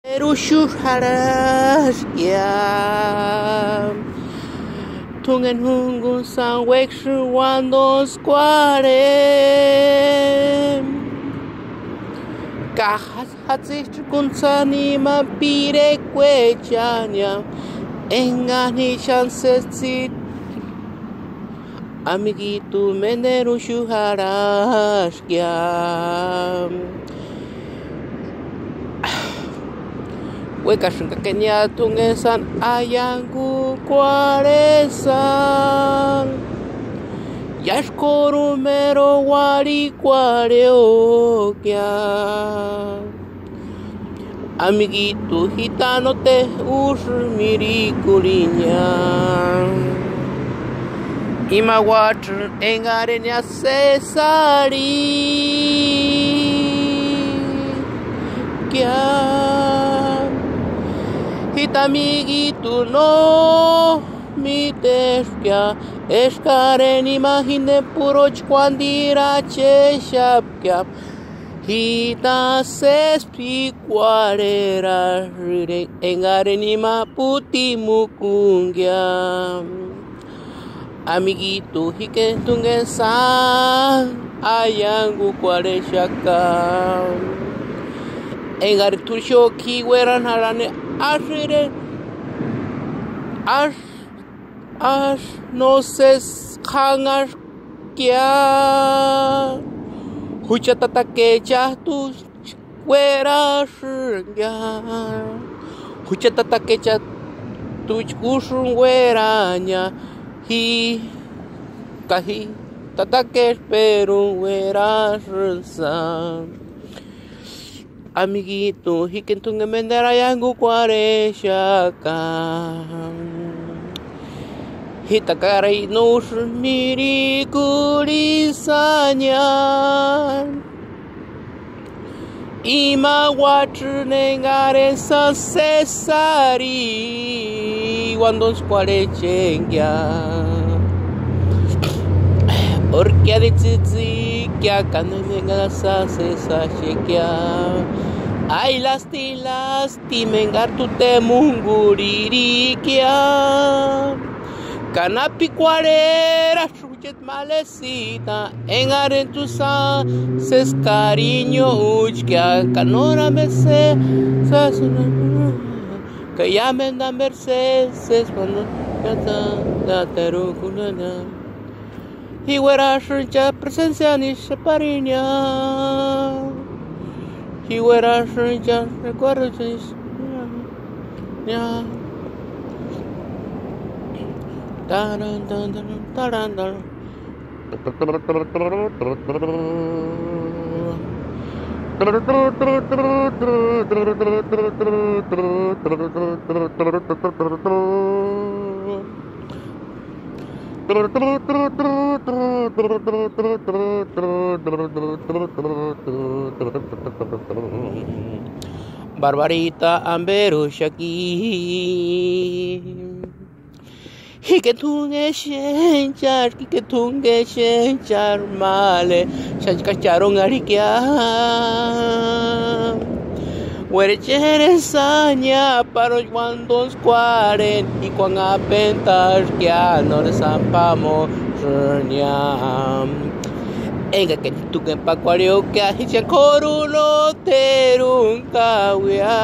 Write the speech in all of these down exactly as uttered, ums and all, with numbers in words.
Eruxu jarhaskia. T'úngeni junguni sáni uéksïni uandontskwarheni. Ka jatsichkuni sáni ima pirekuechania, engani xáni sési tsíti. Amiguitu, ménderuxu jarhaskia. Uékasïnka keniat'u enga sáni aiangukuarhesïnga. Iásï k'óru méro uarhikuarheokia. Amiguitu, ji táno te úsï mirikurhinia. Ima uájtsïni engarenia sési arhikia. Ji amiguitu no míteskia, eskarini ima jindeni púruchi kuandirachexapkia. Ji ta sési p'ikuarherasïrempki engarini ima pútini mukungia. Amiguitu, ji k'éndi t'úngeni sáni aiangukuarhexaka. Engarini t'u xóki ji uerani jarhani, axire, ax, ax no sési k'anharhaskia. Jucha tatakechajtuchi uerasïngia. Jucha tatakechajtuchi úsïni uerania. Ji ka ji tatakechperuni uerasïnga. Amiguitu, ji k'éndi t'úngeni ménderu aiangukuarhexaka. Ji takari no úsïni mirikurhisania. Ima uájtsïni engarini sáni sési arhi uandontskwarhechengia. Orkia de tsïtsïkia ka nóni engarini sáni sési axekia. Ai lasti lasti, ménderu t'u témungurhirikia. Ka na p'ikuarherasï jucheti malesïta, engarini t'u sáni sési kariñouchkia, ka nóri ambe sési, ka iámendu amberi sési, sési uandateru kunana. Ji uerasïnga cha presenciani xaparinia. Ji uerasïnga cha recuerdochani. Ya. Taran, taran, taran, taran, taran. Barbarita, amberuxaki. Ji k'éndi t'úngeni exenchari, ji k'éndi t'úngeni exenchari male, xáni chkáni charhonharhikia. Uérecheresï sáni páruchi uandontskwarheni, ji k'uanhapentaxkia, nóri sáni p'amosïnia. Enga k'éndi t'úngeni pakuarhiukia, ji cháni k'óru nóteruni kauia.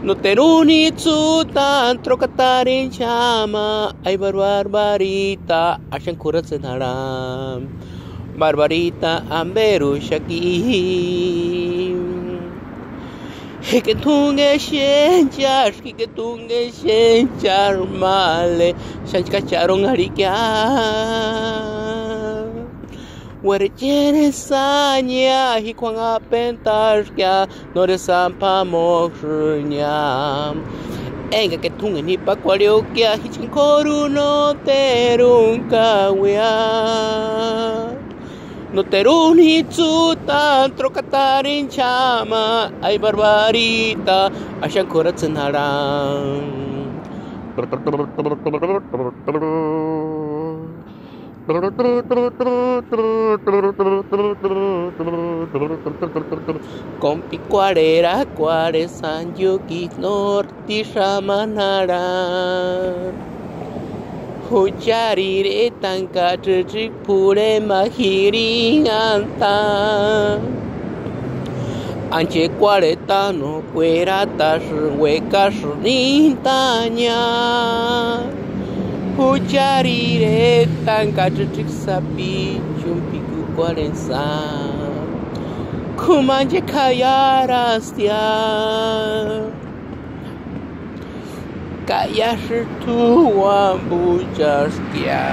Nóteruni tsútani trokatarini cháma, ai Barbarita, axani k'uratseni jarhani. Barbarita, amberuxaki. Ji k'éndi t'úngeni exenchari, ji k'éndi t'úngeni exenchari male, xáni chkáni charhonharhikia. Uérecheresï sáni, ji k'uanhapentaxkia, nóri sáni p'amosïnia. Enga k'éndi t'úngeni ji pakuarhiukia, ji cháni k'óru nóteruni kauia. Nóteruni tsútani trokatarini cháma, ai Barbarita, axani k'uratseni jarhani. Kompi, kuarherakuarhe sandiuki norte xamanharha. Juchariretani ka trítrikua p'urhema jirinhantani. Anchekuarhetani no kueratasïni uekasïni nintania. Juchariretani ka trítrikua sapichuni p'ikukuarheni sáni. K'umanchekua jaiarastia. Ka iásï t'u uambuchaskia.